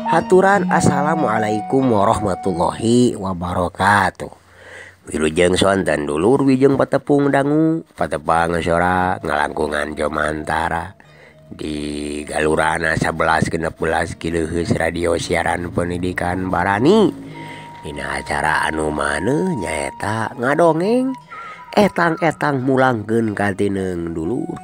Haturan assalamualaikum warahmatullahi wabarakatuh. Wilujeng sonten dulur wijeng patepung dangu patepang sora ngalangkungan jomantara di galurana 1116 kilohertz radio siaran pendidikan Barani. Dina acara anu maneuh nyaeta ngadongeng etang-etang mulangkeun ka tineung dulur.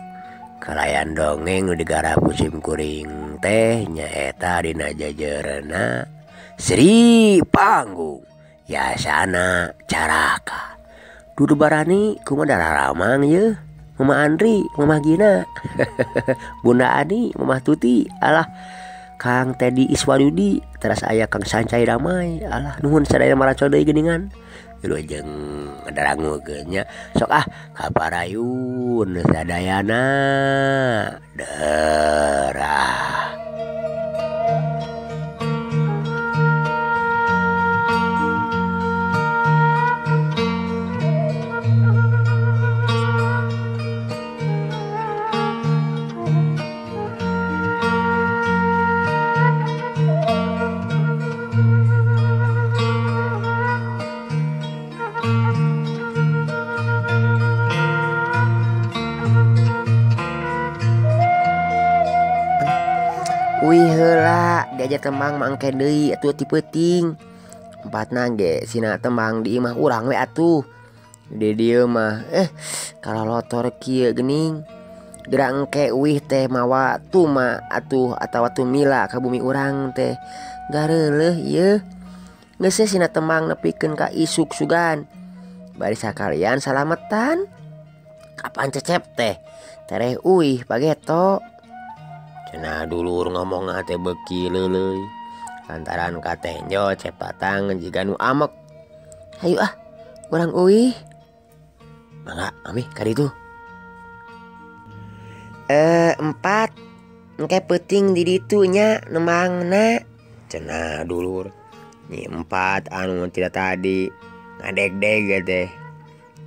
Kalayan dongeng nu digarap musim kuring teh nyaeta dina jejerna Sri Panggung Yasana Caraka. Dudu Barani kumaha dararamang yeuh, Mama Andri, Mama Gina, Bunda Ani, Mama Tuti, alah Kang Teddy Iswarudi, teras aya Kang Sancai Damai, alah nuhun sadaya maraco deui geuningan. Wilujeng ngadangukeun nya sok ah kaparayun sadayana derah. Wih heula diajar tembang mangke deui atuh ti peuting. Empatna ge sina tembang di imah urang we atuh. Di dieu mah kalolotor kieu geuning. Geura engke uih teh mawa tuma atuh atawa tumila ka bumi urang teh. Gareuleuh ieu. Geus sina tembang nepikeun ka isuk sugan. Bari sakalian salametan. Kapan cecep teh? Tereh uih pageto. Cenah dulur ngomong teh beuki leuleuy lantaran katenjo cepatang jiga nu amek. Hayu ah urang uih. Mangga mami ka ditu. Empat engke peuting di ditu nya nembangna. Cenah dulur. Nyi empat anu tidak tadi ngadegdeg teh.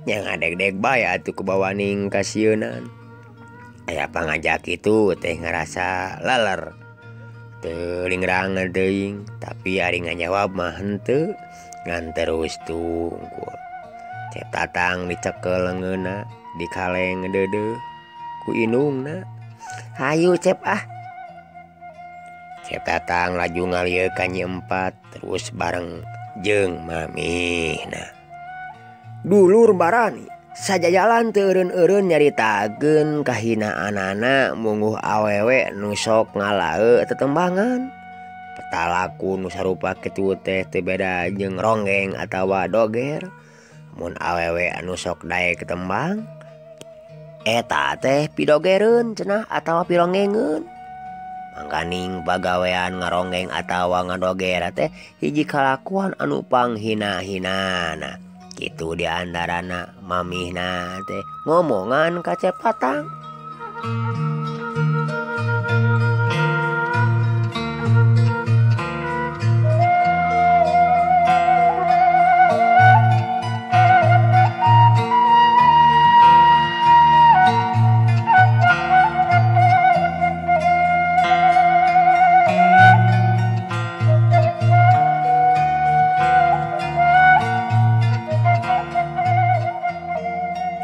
Nya ngadegdeg bae atuh kubawaning kasieunan. Aya pangajak itu teh ngerasa laler teu lingrang teuing tapi ari ngajawab mah henteu ngan terus tungkul. Cep Tatang dicekel leungeunna dikaleng deudeuh ku indungna. Hayu Cep ah. Cep Tatang laju ngalieu ka Nyi Empat terus bareng jeung mamihna. Dulur Barani sajajalan teu eureun-eureun nyaritakeun kahinaanana mungguh awewe nu sok ngalae tetembangan. Petalaku nu sarupa kitu teh teu beda jeung ronggeng atawa doger. Mun awewe anu sok daek tembang eta teh pidogereun cenah atawa pironggengeun. Mangkaning pagawean ngaronggeng atawa ngadoger teh hiji kalakuan anu panghina-hinana. Kitu diantarana mamihna teh ngomongan ka Cep Tatang.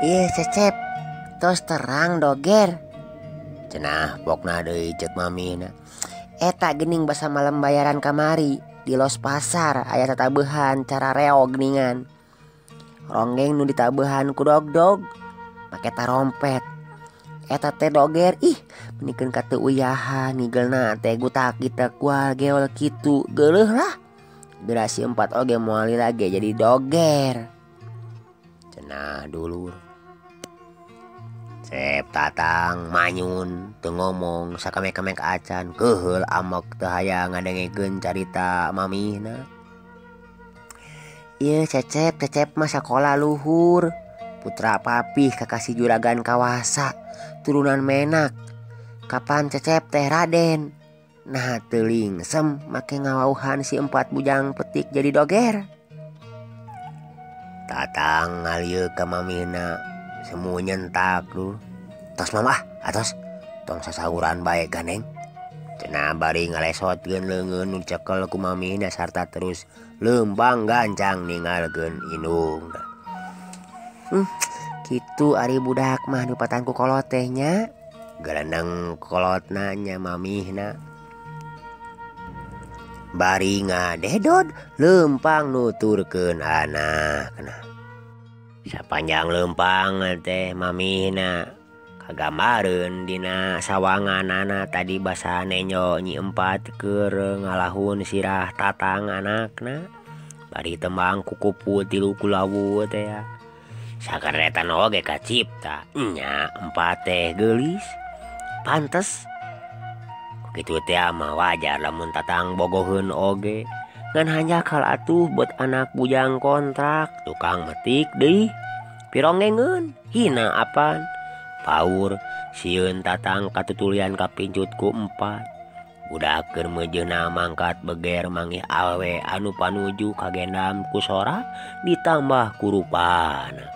Ih Cecep, tos terang doger. Cenah pokna deui ceuk mamihna. Eta geuning basa malam bayaran kamari di los pasar aya tatabehan cara reog geuningan. Ronggeng nu ditabehan ku dogdog make tarompet. Eta teh doger ih menikeun ka teu uyahan ngigelna teh gutak gitek kual geol kitu geuleuh lah. Geura si empat oge moal lila ge jadi doger. Cenah dulur. Cep Tatang manyun teu ngomong sakamek-kamek acan keuheul amek teu hayang ngadengekeun carita mamihna. Ieu Cecep, Cecep mah sakola luhur. Putra papih kakasih juragan kawasa, turunan menak. Kapan Cecep teh Raden? Nah teu lingsem make ngawauhan si empat bujang petik jadi doger. Tatang ngalieu ka mamihna semu nyentak dulu. Tos mamah atos tong sasauran bae gandeng. Cenah bari ngalesotkeun leungeun nu cekel ku mamihna sarta terus leumpang gancang ninggalkeun indungna. Kitu ari budak mah dipatan ku kolot teh nya. Geleneng kolotna nya mamihna. Bari ngadedod leumpang nuturkeun anakna. Sapanjang leumpang teh mamihna kagambareun dina sawanganana tadi basa nenjo Nyi Empat keur ngalahun sirah tatang anakna. Bari tembang kukupu tilu kulawu teh ya. Sakaretan oge kacipta nya Empat teh geulis. Pantes kitu teh mah wajar lamun tatang bogoheun oge. Ngan hanjakal atuh buat anak bujang kontrak tukang metik deui pirongengeun hina apan. Paur sieun tatang katutulian kapincut ku Empat. Budak keur meujeuna mangkat beger mangih awewe anu panuju kagendam ku sora ditambah ku rupana.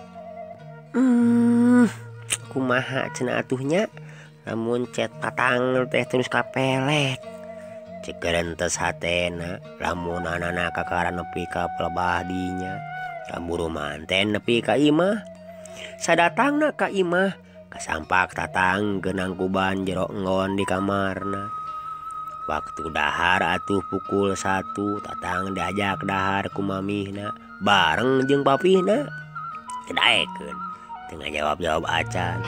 Kumaha cenah atuh nya lamun cet tatang teh terus kapelet. Cek gerentes hatena lamun anana kakara nepi ka pelebah dinya. Kaburu manten nepi ka imah. Sadatangna ka imah kasampak tatang genangkuban jero enggon di kamarna. Waktu dahar atuh pukul 1 tatang diajak dahar ku mamihna bareng jeung papihna. Teu daekeun teu ngajawab-jawab acan.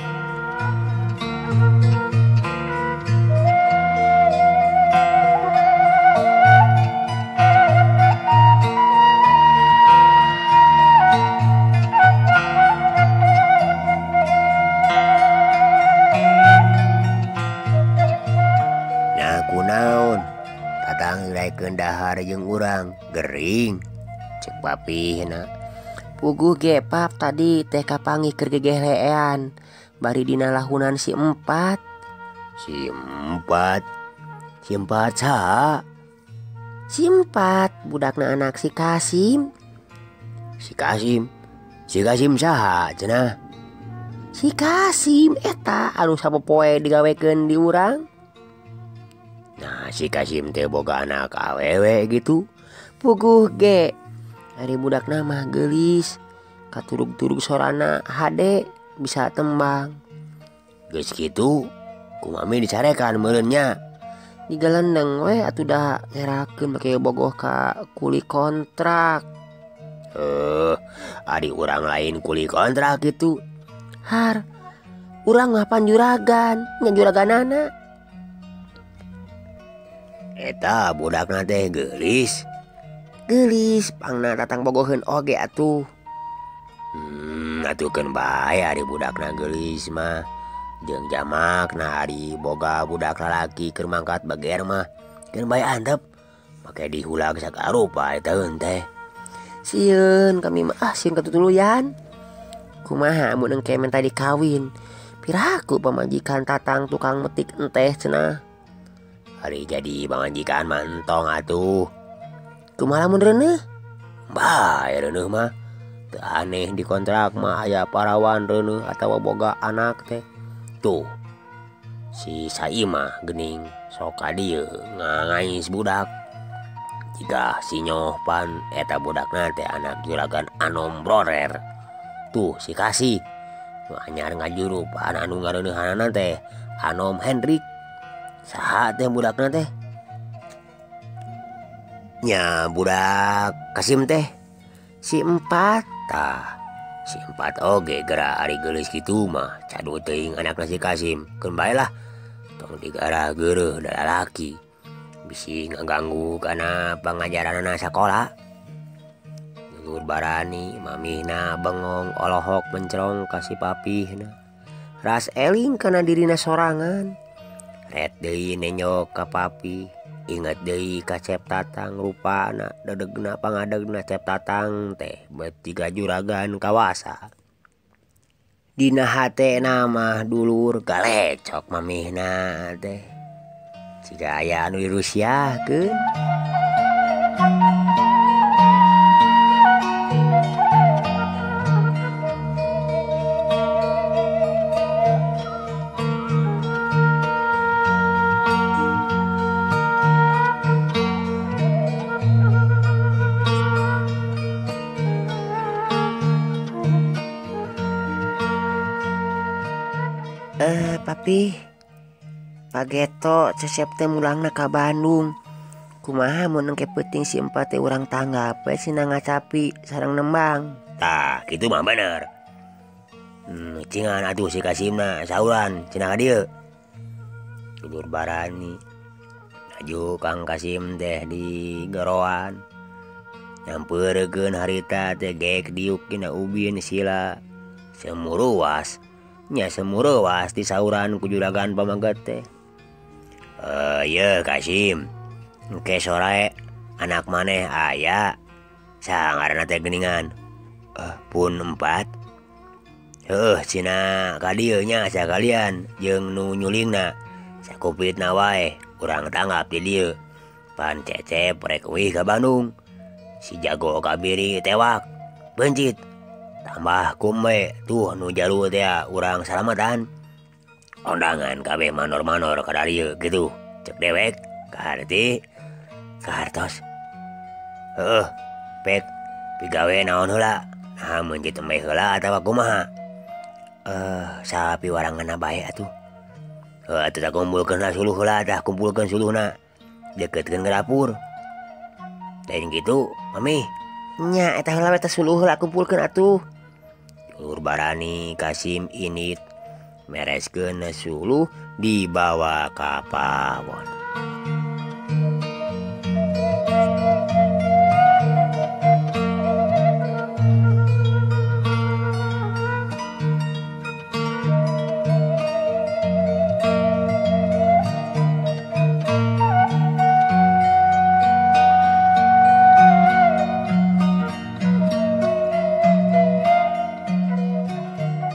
Kunaon tatang daekeun dahar jeung urang gering cek papihna. Puguh ge pap tadi teh kapanggih keur gegelean bari dina lahunan si Empat. Si Empat? Si Empat saha? Si Empat budakna anak si Kasim. Si Kasim? Si Kasim saha cenah? Si Kasim eta anu sapopoe digawekeun di urang. Nah si Kasim teh boga anak awewe gitu. Puguh ge ari budakna mah geulis katurug-turug sorana hade bisa tembang. Geus kitu ku mami dicarekan meureun nya. Digalendeng we atuh da ngerakeun make bogoh ka kuli kontrak. Ari urang lain kuli kontrak gitu. Har urang mah pan juragan nya juraganana. Eta budakna teh geulis. Geulis pangna tatang bogoheun oge atuh. Atuh keun bae ari budakna geulis mah. Jeung jamakna ari boga budak lalaki keur mangkat bager mah. Keun bae antep make dihulag sakarupa eta eun teh. Sieun kami mah sieun katutuluyan. Kumaha mun engke menta dikawin? Piraku pamajikan tatang tukang metik enteh cenah. Ari jadi pamajikan mah entong atuh. Kumaha lamun reuneuh? Bae reuneuh mah. Teu aneh di kontrak mah aya parawan reuneuh atawa boga anak teh. Tuh si Saimah geuning sok ka dieu ngangais budak. Jika si nyoh pan eta budakna teh anak juragan Anom Brorer. Tuh si Kasih nu anyar ngajurupan anu ngareuneuhanana teh Anom Hendrik. Saha teh budakna teh? Nya budak Kasim teh si Empat. Tah si Empat oge geura ari geulis kitu mah cadu teuing anakna si Kasim. Keun bae lah tong digarah geureuh da lalaki bisi ngaganggu kana pangajaranana sakola. Dulur barani mamihna bengong olohok mencerong ka si papihna. Ras eling kana dirina sorangan. Ret deui nenyok ka papi, inget deui ka cep tatang rupana dedegna pangadegna cep tatang teh bet jiga juragan kawasa. Dina hatena mah dulur galecok mamihna teh. Jiga aya anu dirusiahkeun. Papi Pageto Cecep teh mulangna ka Bandung. Kumaha mun engke peuting si Empat teh urang tanggap we sina ngacapi sareng nembang. Tah kitu mah bener. Cingan atuh si Kasimna sauran cenah ka dieu. Dulur Barani aju Kang Kasim teh di goroan. Nyamperkeun harita teh gek diuk dina ubin sila. Semuruas nya semuruas disauran ku juragan pamaget teh. Ye Kasim. Engke sore anak maneh aya. Saha ngaranna teh geuningan? Pun Empat. Heuh cenah ka dieu nya sakalian jeung nu nyulingna. Sakupitna wae urang tanggap di dieu. Pan Cecep rek uih ka Bandung. Si jago kabiri tewak bencit. Tambah kume tuh nu jalu teh urang salamatan. Ondangan kabeh manor-manor ka darieu kitu. Cek dewek kaharti kahartos. Heuh, pek pigawe naon heula? Nah mencit embe heula atawa kumaha? Sapi waranganna bae atuh. Heuh atuh tah kumpulkeun suluh heula tah kumpulkeun suluhna. Deketkeun ka dapur. Lain kitu, Mami. Nya eta heula we teh suluh heula kumpulkeun atuh. Dulur Barani Kasim init mereskeun suluh dibawa ka pawon.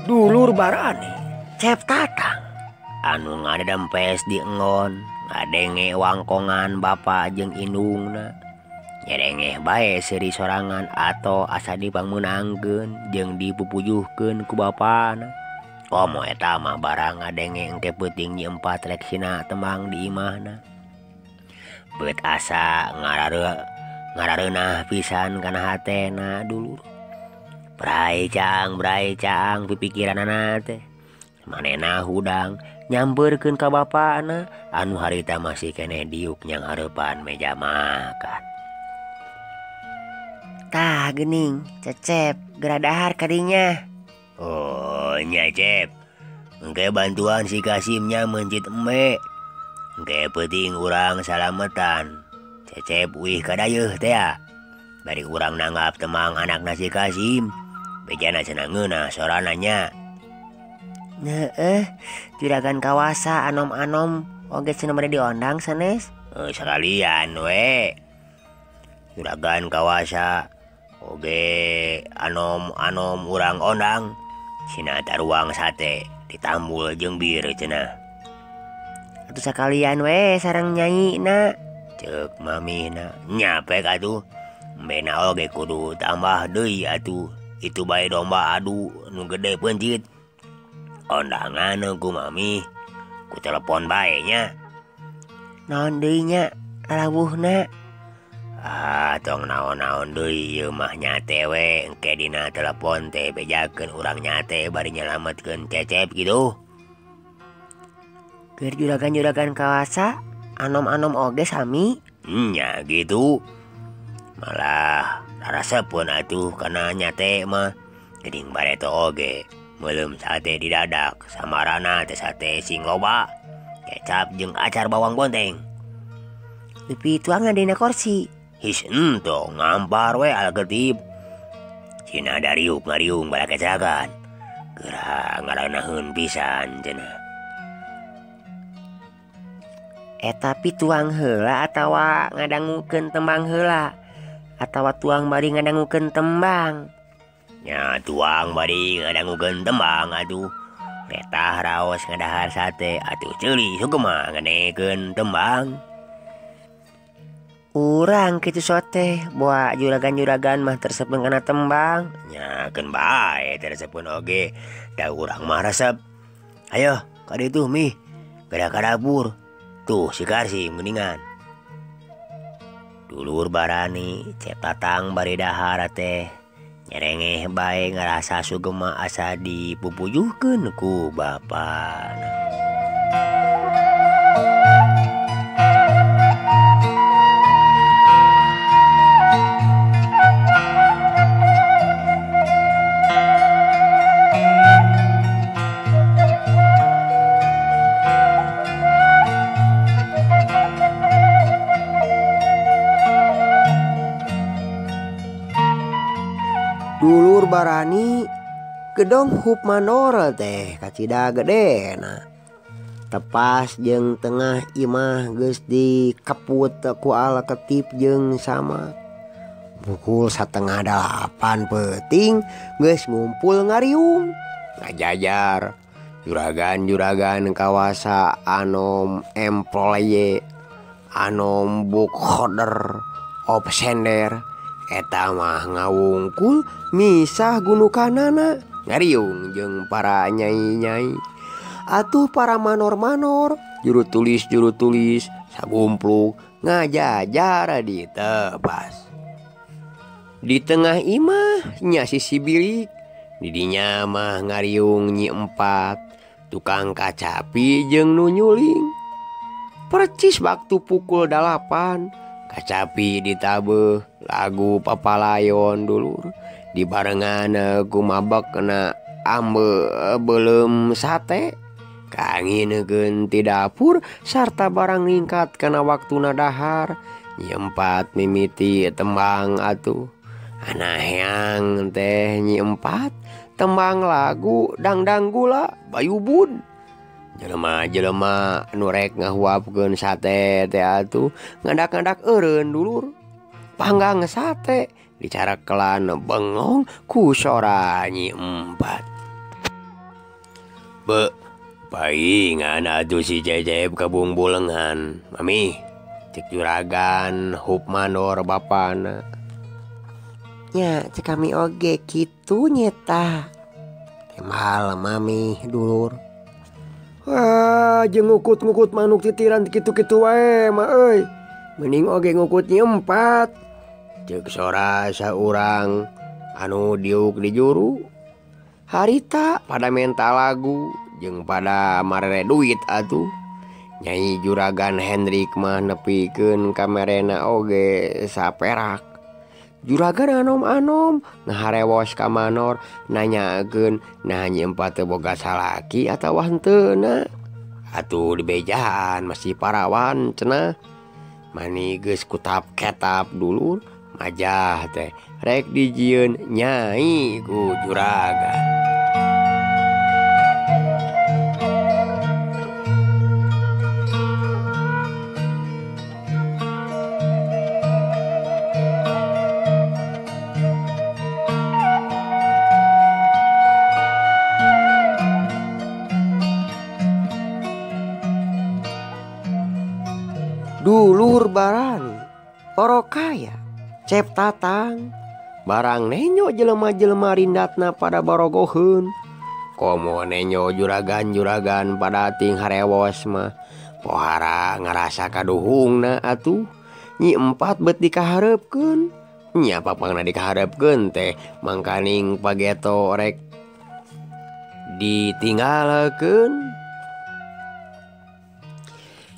Dulur Barani Cep Tatang anu ngadempes di engon ngadenge wangkongan bapa jeung indungna nyerengeh bae seuri sorangan atau asa dipangmeunangkeun jeung dipupujuhkeun ku bapana. Komo eta mah barang ngadenge engke peuting Nyi Empat rek sina tembang di imahna. Beut asa ngarareunah pisan kana hatena dulur. Brai caang pipikiranana teh. Manehna hudang nyamperkeun ka bapana anu harita masih keneh diuk nyang hareupan meja makan. Tah geuning Cecep geura dahar kadinya. Oh nya Cep. Engke bantuan si Kasimnya mencit embe. Engke peuting urang salametan. Cecep uih ka dayeuh teh. Bari urang nanggap temang anakna si Kasim. Bejana cenah ngeunah sorana nya. Heeh, juragan kawasa anom-anom oge cenah bade diondang sanes. Sekalian we. Juragan kawasa oge anom-anom urang ondang. Cenah taruang sate ditambul jeung bir cenah. Atuh sakalian we sareng nyai na. Ceuk mamina nya pek atuh. Mbena oge kudu tambah deui atuh. Itu bae domba adu nu gede pencit. Ondangan ku mami ku telepon bae nya. Naon deui nya lalawuhna? Ah tong naon-naon deui ieu mah nyate we engke dina telepon teh bejakeun urang nyate bari nyelametkeun Cecep kitu. Keur juragan-juragan kawasa anom-anom oge sami. Nya gitu. Malah rarasepun atuh kana nyate mah. Geuning bareto oge meuleum sate di dadak samarana teh sate sing loba kecap jeung acar bawang bonteng. Dupi tuangan dina kursi. His ento ngampar we alketip. Cina dariuk ngariung balakecakan. Geura ngaranaheun pisan cenah. Eta pituang heula atawa ngadangukeun tembang heula atawa tuang bari ngadangukeun tembang. Nya tuang bari ngadangukeun tembang atuh. Retah raos ngadahar sate atuh ceuli sugema ngadengekeun tembang. Urang kitu sote boa juragan-juragan mah tersepeun kana tembang. Nya keun bae tersepeun oge da urang mah resep. Ayo ka ditu mih geura ka dapur. Tuh si Karsi mendingan. Dulur Barani Cep Tatang bari dahar teh Nyerengeh bae ngarasa sugema asa dipupujuhkeun ku bapana. Dulur barani gedong hup manor teh kacida gedena. Tepas jeung tengah imah geus dikeput ku ala ketip jeung sama. Pukul 7:30 peuting geus ngumpul ngariung ngajajar juragan-juragan kawasa anom employe anom bookholder opsender eta mah ngawungkul misah gunukanana ngariung jeung para nyai-nyai atuh para manor-manor juru tulis sagumpluk ngajajar di tepas. Di tengah imah nya sisi bilik didinya mah ngariung Nyi Empat tukang kacapi jeung nu nyuling. Percis waktu pukul 8 kacapi ditabeuh lagu Papalayon dulur dibarengan ku mabek kena ambe belum sate kanginekeun ti dapur sarta barang ningkat kana waktuna dahar. Nyi Empat mimiti tembang atuh anaheang teh Nyi Empat tembang lagu Dangdang Gula Bayubun. Jelema-jelema nu rek ngahuapkeun sate teh atuh ngadak-ngadak eureun dulur. Panggang sate dicarekelan bengong ku sora Nyi Empat. Be, paingan atuh si Cecep kabungbulengan. Mami, cek juragan hup mandor bapana. Nya cek kami oge kitu nyeta. Kemal mami dulur. Wah, jeung ngukut-ngukut manuk titiran kitu-kitu wae mah euy. Mending oge ngukut Nyi Empat. Ceuk sora saurang anu diuk di juru. Harita pada menta lagu jeung pada marere duit atuh. Nyai juragan Hendrik mah nepikeun kamerena oge saperak. Juragan anom-anom ngaharewos ka manor nanyakeun nah Nyi Empat teh boga salaki atawa henteu na. Atuh dibejaan masih parawan cenah. Mani geus kutap ketap dulur majah teh rek dijieun nyai ku juragan. Dulur barani orokaya Cep Tatang barang nenyo jelema-jelema rindatna pada barogoheun. Komo nenyo juragan-juragan pada ting harewos mah pohara ngarasa kaduhungna atuh. Nyi Empat bet dikahareupkeun. Nya papangna dikahareupkeun teh mangkaning pageto rek ditinggalkeun.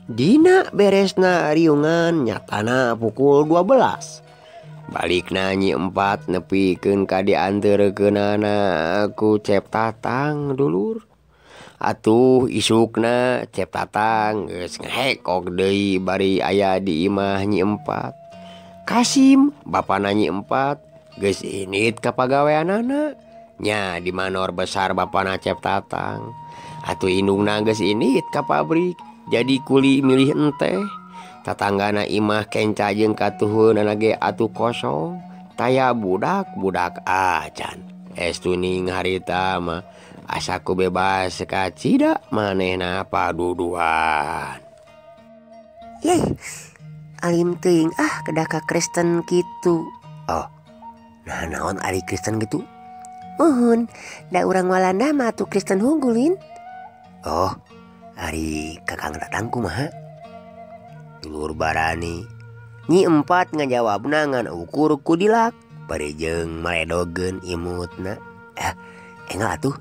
Dina beresna riungan nyatana pukul 12. Balikna Nyi Empat nepikeun ka dianterkeunana ku Cep Tatang dulur. Atuh isukna Cep Tatang geus ngahekok deui bari aya di imah Nyi Empat. Kasim bapana Nyi Empat geus init ka pagaweanana nya di manor besar bapana Cep Tatang. Atuh indungna geus init ka pabrik jadi kuli milih enteh. Tatanggana imah kenca jeung katuhunana ge atuh kosong taya budak-budak acan. Estuning harita mah asa ku bebas kacida manehna paduduan. Yeh, alim teuing ah kedah ka Kristen kitu. Oh, nah naon ari Kristen gitu? Uhun, da urang Walanda mah atuh Kristen hunggulin. Oh, ari Kakang Tatang kumaha? Dulur barani Nyi Empat ngajawabna ngan ukur kudilak. Bari jeung maledogeun imutna. Enggal atuh.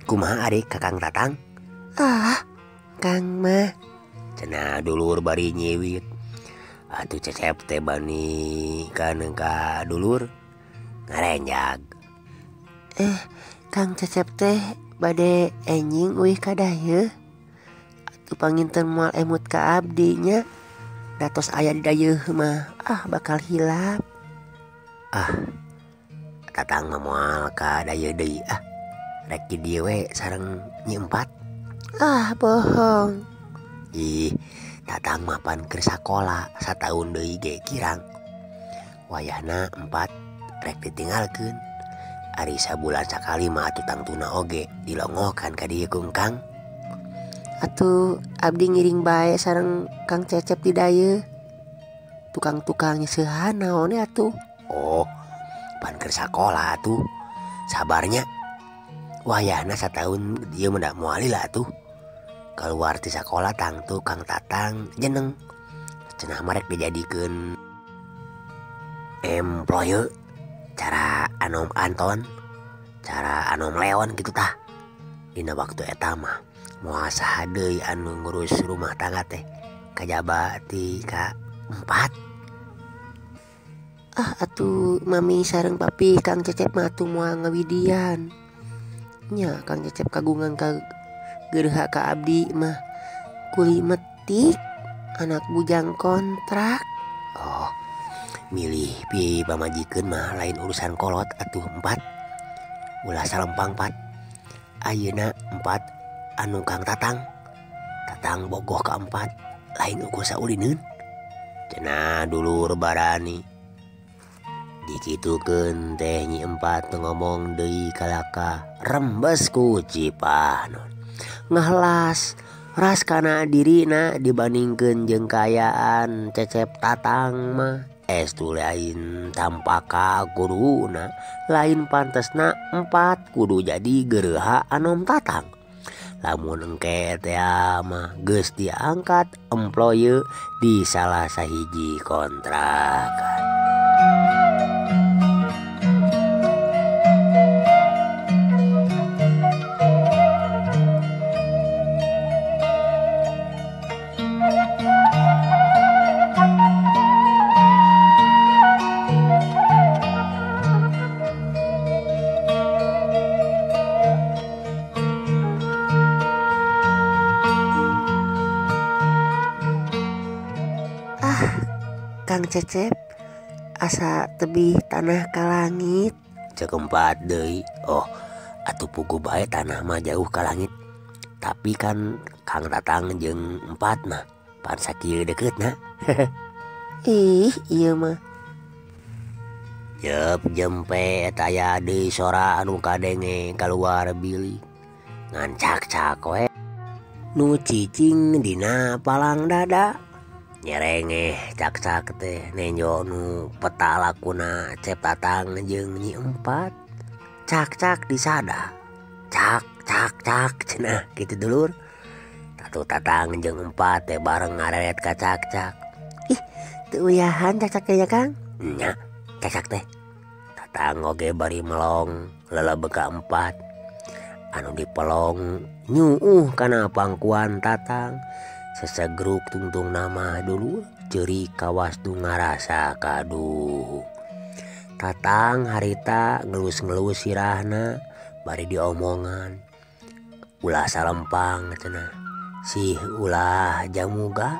Kumaha ari Kakang Tatang? Ah, Kang mah cenah dulur bari nyiwit. Atuh Cecep teh bani kana ka dulur ngarenjag. Kang Cecep teh bade enjing uih ka dayeuh. Atuh panginten moal emut ka abdi nya. Datos aya di dayeuh mah ah bakal hilap. Ah, Tatang mah moal ka dayeuh deui ah. Rek di dieu we sareng Nyi Empat. Ah, bohong. Ih, Tatang mah pan keur sakola sataun deui ge kirang. Wayahna Empat rek ditinggalkeun. Ari sabulan sakali mah atuh tangtuna oge dilongokan ka dieu ku Kang. Atuh abdi ngiring bae sareng Kang Cecep di dayeuh. Tukang-tukang nyeusehan naon atuh. Oh, pan keur sakola atuh. Sabarnya. Wayahna sataun dieu mah da moal lila atuh. Keluar ti sakola tangtu Kang Tatang jeneng. Cenah mah rek dijadikeun employee cara anom Anton, cara anom Leon gitu tah. Dina waktu eta mah moal saha deui anu ngurus rumah tangga teh kajaba ti ka Empat. Ah, atuh mami sareng papi Kang Cecep mah atuh moal ngawidian. Nya Kang Cecep kagungan ka gerha ka abdi mah kuli metik anak bujang kontrak. Oh, milih pi pamajikeun mah lain urusan kolot atuh Empat. Ulah salempang Pat. Ayeuna Empat anu Kang Tatang. Tatang bogoh ka Empat lain ukur saulineun. Cenah dulur barani. Dikitukeun teh Nyi Empat ngomong deui kalaka rembes ku Cipanon. Ngahlas ras kana dirina dibandingkeun jeung kaayaan Cecep Tatang mah. Estu lain tampaka guruna, lain pantesna Empat kudu jadi gerha anom Tatang. Lamun engke teh mah geus diangkat employee di salah sahiji kontrakan. Kang Cecep asa tebih tanah ka langit. Cek Empat deui. Oh, atuh puguh bae tanah mah jauh ka langit. Tapi kan Kang Tatang jeung Empat mah pan sakieu dekeutna. Ih, ieu mah. Jep jempe eta aya deui sora anu kadenge kaluar bilik. Ngan cak-cak we nu cicing dina palang dada. Nyerengeh cak-cak teh nenjo nu peta lakuna Cep Tatang jeung Nyi Empat. Cak-cak disada. Cak cak cak cenah kitu dulur. Tatu Tatang jeung Empat teh bareng ngareret ka cak-cak. Ih, teu uyahan cak-cak ya Kang? Nya, cak-cak teh. Tatang oge bari melong lelebeg ka Empat. Anu dipelong nyuuh kana pangkuan Tatang. Sesegruk tungtung nama dulu ceri kawas nu ngarasa kaduh. Tatang harita ngelus-ngelus sirahna bari diomongan. Ulah salempang cenah. Sih ulah jamuga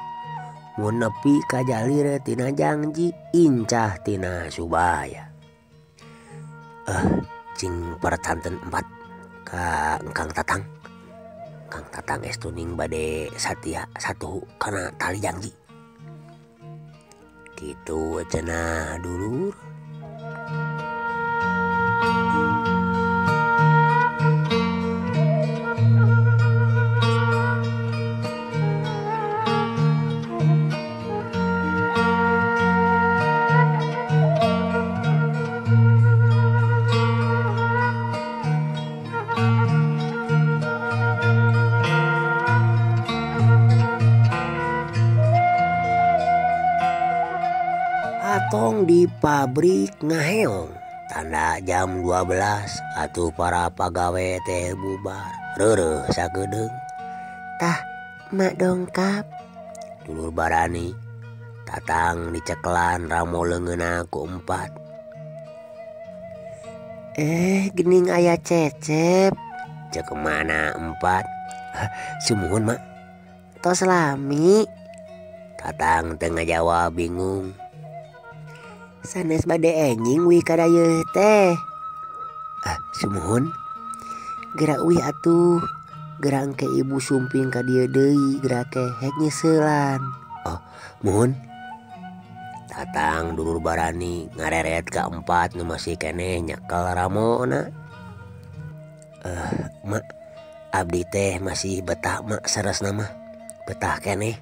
mun nepi ka jalir tina jangji incah tina subaya. Cing percanten Empat ka Kang Tatang. Kang Tatang estuning bade satia satu kana tali janji. Kitu cenah dulur. Atong di pabrik ngaheong. Tanda jam 12 atuh para pagawe teh bubar reureuh sakedeung. Tah mak dongkap dulur barani tatang dicekelan ramo leungeunna ku empat. Gening aya Cecep cek mana empat. Sumuhun mak tos lami. Tatang teu ngajawab bingung. Sanes bade enjing wih kadayeuh teh. Sumuhun. Gerak wih atuh. Gerak engke ibu sumping ka dieu deui gerak kehek nyeuselan. Oh, muhun. Tatang dulur barani ngareret ka empat nu masih keneh nyekel ramona. Mak, abdi teh masih betah mak saresna mah. Betah keneh.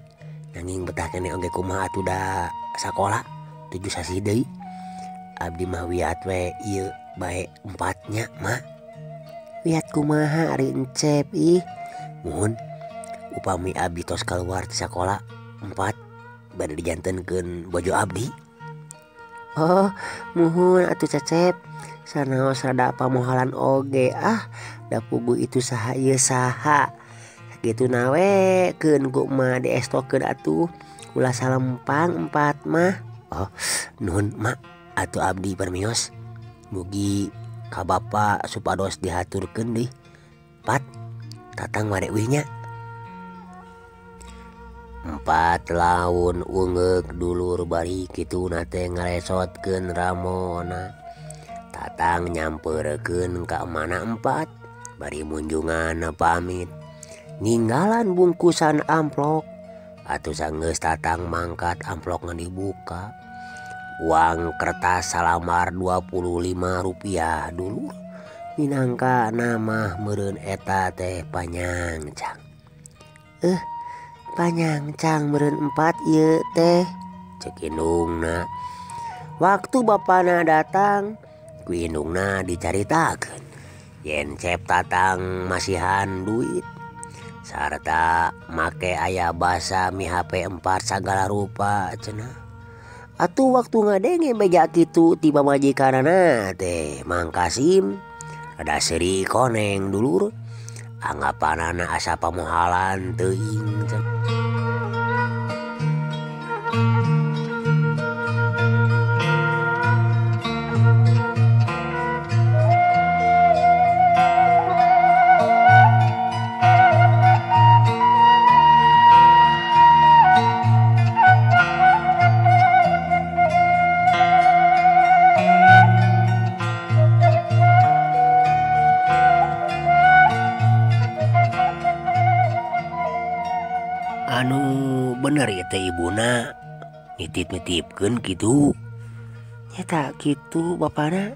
Nanging betah keneh oge kumaha atuh da sakola 7 sasih deui. Abdi mah wiat we ieu bae empatnya mak. Wiat kumaha ari encep ih. Muhun upami abdi tos kaluar ti sakola empat bade dijantenkeun bojo abdi. Oh, muhun atuh Cecep. Sanaos rada pamohalan oge ah, da puguh itu saha ieu saha. Sakitu nawe keun ku emak diestokeun atuh ulah salempang empat mah. Oh, nuhun mak atuh abdi permios. Mugi ka bapa supados dihaturkeun deui. Pat, tatang bade uih nya. Empat laun ungeuk dulur bari kituna teh ngaresotkeun ramona. Tatang nyamperkeun ka mana empat bari munjungan pamit. Ninggalan bungkusan amplok. Atuh sanggeus tatang mangkat amplok ngan dibuka. Uang kertas salamar 25 rupiah dulur. Minangka nama meureun eta teh panyangcang. Panyangcang meureun empat ieu teh. Cek indungna. Waktu bapana datang, ku indungna dicaritakeun yen Cep tatang masihan duit sarta make aya basa mi HP 4 sagala rupa cenah. Atuh waktu ngadenge beja kitu ti pamajikanana teh Mang Kasim rada seuri koneng dulur. Anggapanana asa pamohalan teuing cenah. Anu bener ya teh ibuna nitip-nitipkeun kitu. Nyata kitu bapana.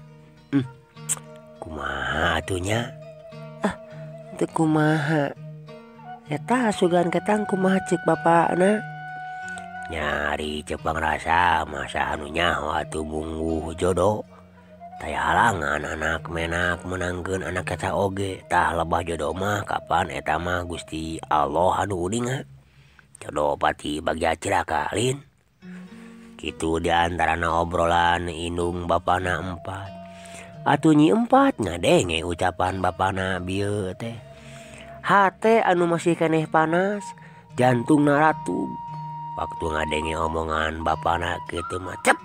Kumaha atuh nya? Teu kumaha. Eta sugan ketang kumaha ceuk bapana. Nyari ceuk pangrasa masa anu nyaho atuh mungguh jodoh. Taya halangan anak menak menangkeun anak eta oge. Tah lebah jodoh mah kapan eta mah Gusti Allah anu uninga. Jodoh pati bagja cilaka lin. Kitu diantarana obrolan indung bapana empat. Atuh nyi empat ngadenge ucapan bapana bieu teh. Hate anu masih keneh panas, jantungna ratub. Waktu ngadenge omongan bapana kitu mah cep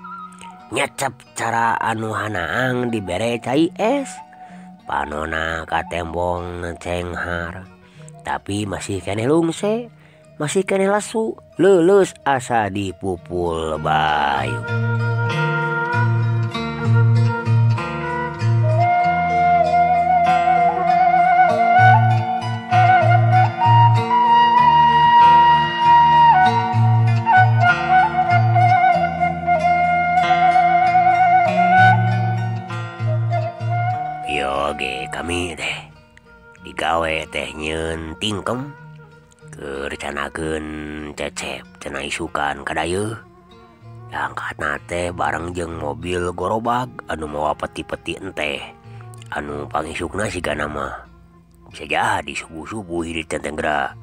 nyecep cara anu hanaang dibere cai es. Panona katembong cenghar. Tapi masih keneh lungse. Masih keneh lesu, leuleus asa dipupul bayu. Yo ge kami teh digawe teh nyeun tingkem. Kercanakeun Cecep cenah isukan ka dayeuh. Angkatna teh bareng jeung mobil gorobag anu mawa peti-peti enteh. Anu pangisukna sigana mah bisa jadi subuh-subuh hirit tenggerak.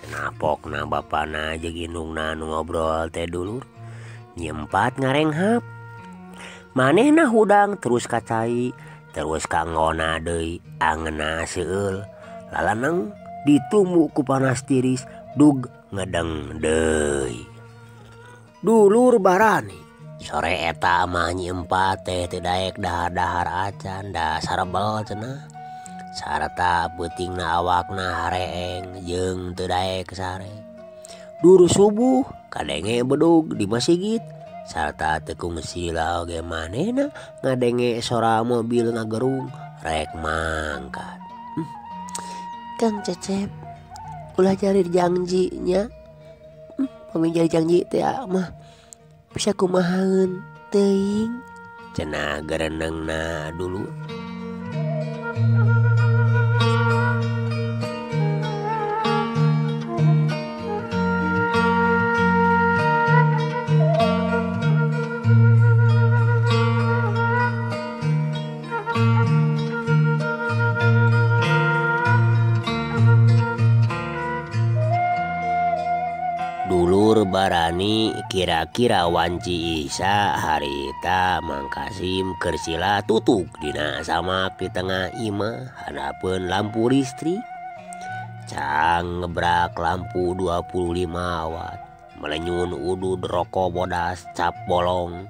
Cenah pokna bapana jeung indungna nu ngobrol teh dulur. Nyempat ngarenghap. Manehna hudang terus ka cai terus ka ngona deui angeuna seueul lalaneng ditumbuk ku panas tiris dug ngedeng deui. Dulur barani sore eta mah Nyi Empat teh teu daek dahar-dahar acan da sarebel cenah. Sarta peutingna awakna hareeng jeung teu daek sare. Duru subuh kadenge bedug di masigit sarta teu kungsi oge manehna ngadenge sora mobil ngagerung rek mangkat. Kang Cecep ulah jari janji nya. Pami jari janji teh mah bisa kumahaeun teuing cenah gerenengna dulu. Dulur barani kira-kira wanci Isa harita Mang Kasim keur sila tutuk dina samak di tengah imah handapeun lampu listrik. Cang ngebrak lampu 25 watt melenyun udud rokok bodas cap bolong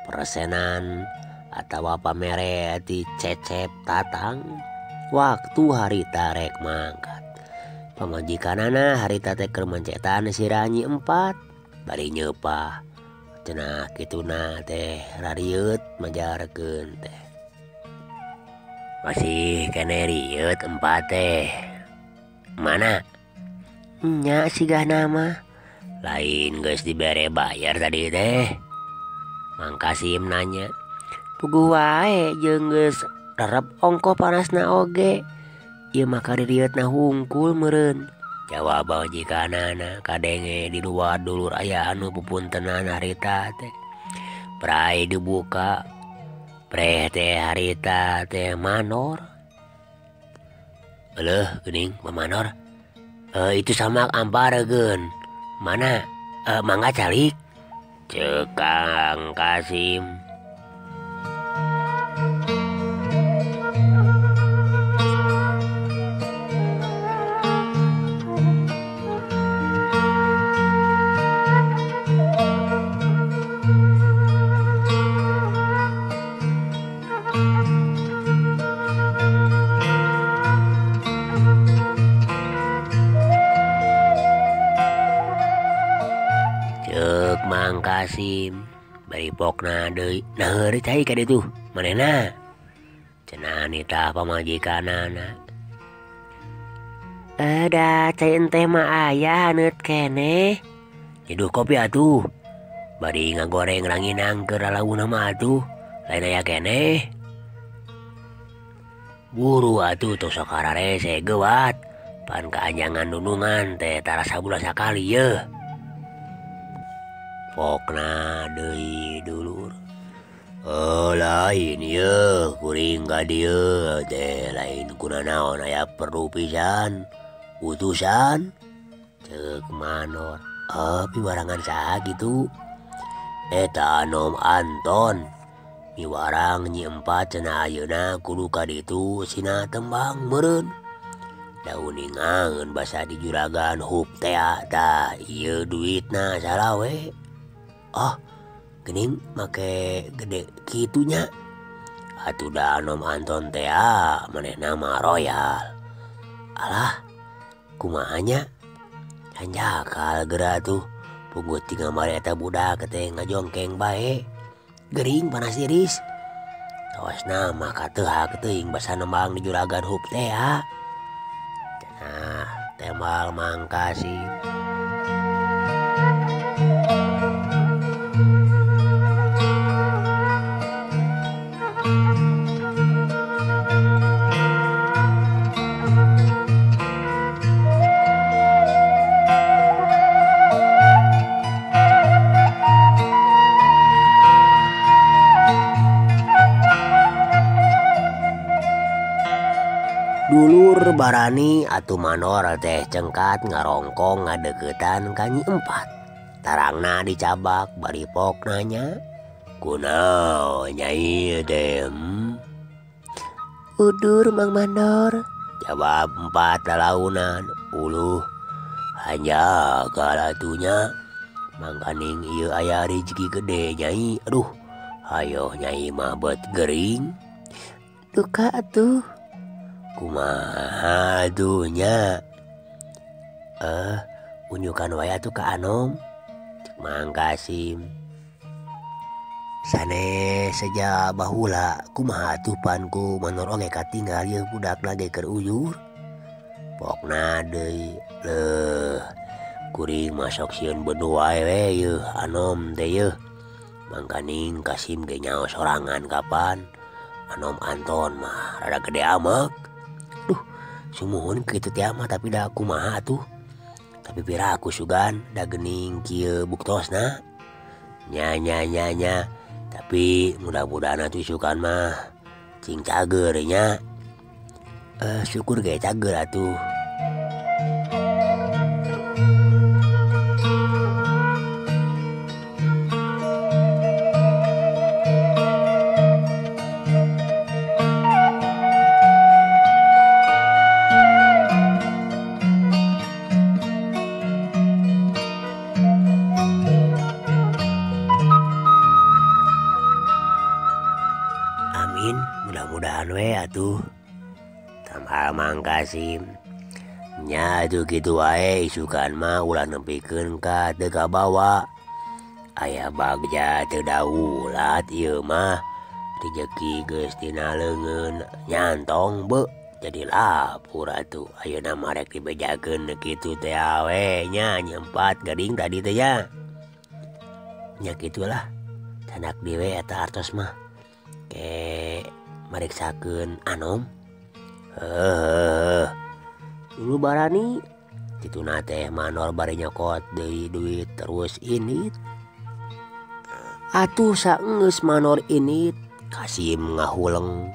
persenan atawa pamere ti Cecep Tatang waktu harita rek mangkat. Pamajikanana harita teh keur mencetan sirah Nyi Empat bari nyeupah cenah kituna teh rarieut majarkeun teh. Masih keneh rieut Empat teh. Mana? Nya sigana mah. Lain geus dibere bayar tadi teh. Mang Kasim nanya. Puguh wae jeung geus rerep ongko panasna oge. Ieu mah karirieuntna hungkul meureun. Jawab majikanana kadenge di luar dulur aya anu pupuntenan harita teh. Prai dibuka preh teh harita teh manor. Eleuh geuning pamanor. Itu samak amparegeun. Mana? Mangga calik. Ceuk Kang Kasim. Mang Kasim bari pokna deui nah heureuy cai ka ditu manehna cenah nitah pamajikanana. Da cai enteh mah aya haneut keneh. Nyeduh kopi atuh bari ngagoreng ranginang keur lalauna mah atuh lain aya keneh. Buru atuh tos sok hararese geuwat pan kaanjangan nunungan teh tara sabulan sakali yeuh. Pokna deui dulur. Lain yeuh kuring ka dieu teh lain kunanaon aya perlu pisan utusan ceuk manor. Piwarangan saha kitu? Eta Anom Anton miwarang Nyi Empat cenah ayeuna kudu ka ditu sina tembang meureun. Dauningaeun basa di juragan hup tea tah ieu duitna salawe. Oh, geuning make gede kitunya. Atuh da Anom Anton teh manehna mah royal. Alah, kumaha nya? Hanjakal geura tuh. Puguh tinggal mari eta budak teh ngajongkeng bae. Gering panas tiris. Tawasna mah kateuhak teuing basa nembang di juragan hup teh. Cenah tembal Mang Kasim. Dulur barani atuh manor teh cengkat ngarongkong ngadeukeutan ka Nyi Empat. Tarangna dicabak bari pok nanya. Kunaon Nyai teh? Udur Mang Mandor. Jawab empat lalaunan. Uluh hanya kalatunya mangkaning ieu aya rezeki gede Nyai. Aduh, hayoh Nyai mah bet gering. Duka atuh. Kumaha atuh nya? Unjukan wae atuh ka Anom. Cek Mang Kasim. Sanes seja bahula kumaha atuh panku manor oge katinggal ieu budak lagi keur ujur. Pokna deui leuh kuring masok sieun bedu wae we yeuh Anom teh yeuh. Mangkaning Kasim ge nyaho sorangan kapan. Anom Anton mah rada gede amek. Duh, sumuhun kitu teh mah tapi da kumaha atuh. Tapi pira aku sugan da geuning kieu buktosna. Nya nya nya nya. Tapi mudah-mudahan atuh sugan mah cing cager nya. Syukur ge cager atuh. Amin, mudah-mudahan we atuh. Tambah Mang Kasim. Nya atuh kitu wae isukan mah ulah nepikeun ka teu kabawa. Aya bagja teu daulat ieu mah. Rejeki geus tina leungeun nyantong beuh jadi lapur atuh. Ayeuna mah rek dibejakeun kitu teh we nya nyempat geuning tadi teh nya. Nya kitulah. Canak dewe eta artos mah. Ke mariksakeun Anom. Dulu barani kituna teh manor bari nyokot deui duit terus ini. Atuh saenggeus manor ini Kasim ngahuleng.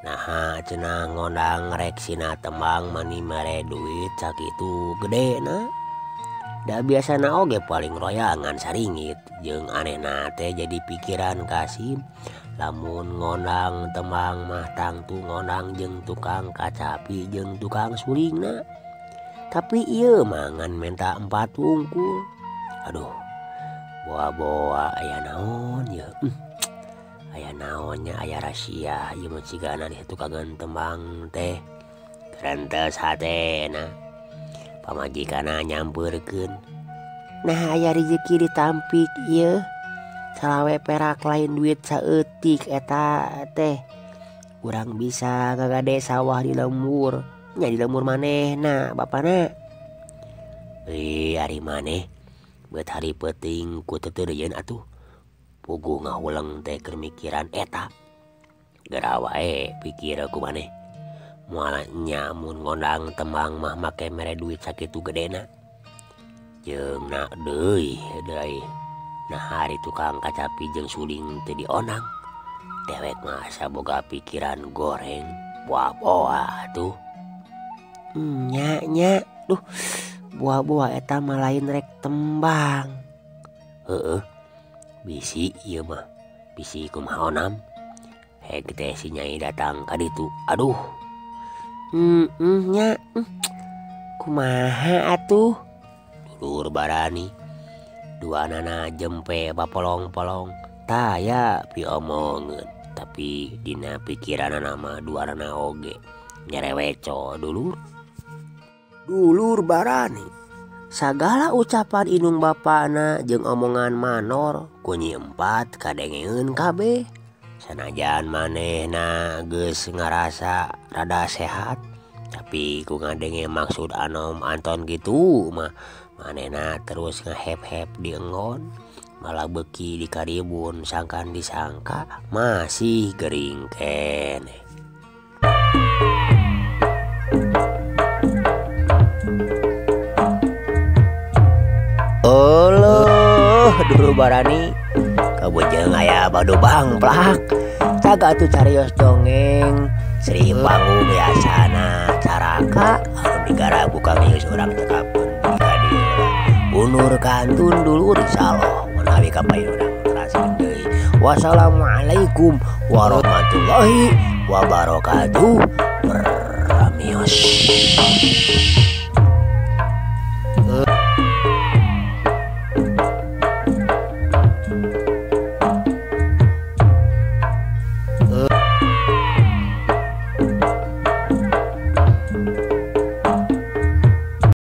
Naha cenah ngondang rek sina tembang mani mere duit sakitu gedena. Da biasana oge paling royangan saringit jeung anehna teh jadi pikiran Kasim. Lamun ngondang tembang mah tangtu ngondang jeung tukang kacapi jeung tukang sulingna. Tapi ieu mah ngan menta empat wungkul. Aduh, boa-boa aya naon yeuh. Aya naonnya aya rahasia ieu mah cigana di tukangan tembang teh. Rentes hatena. Pamajikanna nyampeurkeun. Nah aya rezeki ditampik ieu. Salawe perak lain duit saeutik eta teh. Urang bisa ngagade sawah di lembur. Nya di lembur manehna bapana. Ari maneh beut hari peuting ku teu atuh. Puguh ngahuleng teh keur mikiran eta. Geura wae pikir ku maneh. Moal nya mun ngondang tembang mah make mere duit sakitu gedena. Jeung na deui deui. Nah hari tukang kacapi jeung suling teu dionang. Dewek mah asa boga pikiran goreng. Buah-buah tuh. Nya nya. Duh, buah-buah eta mah lain rek tembang. Heeh. Bisi ieu mah. Bisi kumaha onam. Heg teh si Nyai datang ka ditu. Aduh. Nya. Kumaha atuh? Dulur barani. Dua nana jempe bapolong-polong taya piomongeun tapi dina pikiranana mah dua nana oge nyereweco dulur. Dulur barani sagala ucapan indung bapana jeung omongan manor kunyi empat kadengeun kabeh. Sanajan manehna geus ngarasa rada sehat tapi ku ngadenge maksud Anom Anton gitu mah manehna terus ngehep-hep di enggon malah beki di karibun sangkan disangka masih gering keneh. Oloh dulu barani kabujeng aya badu bangplak caga atuh carios dongeng Sri panggung biasana caraka anu digara buka geus urang cekapkeun ka dieu. Unur kantun dulur insyaallah menawi kapayun urang teraskeun deui. Wassalamualaikum warahmatullahi wabarakatuh. Permios.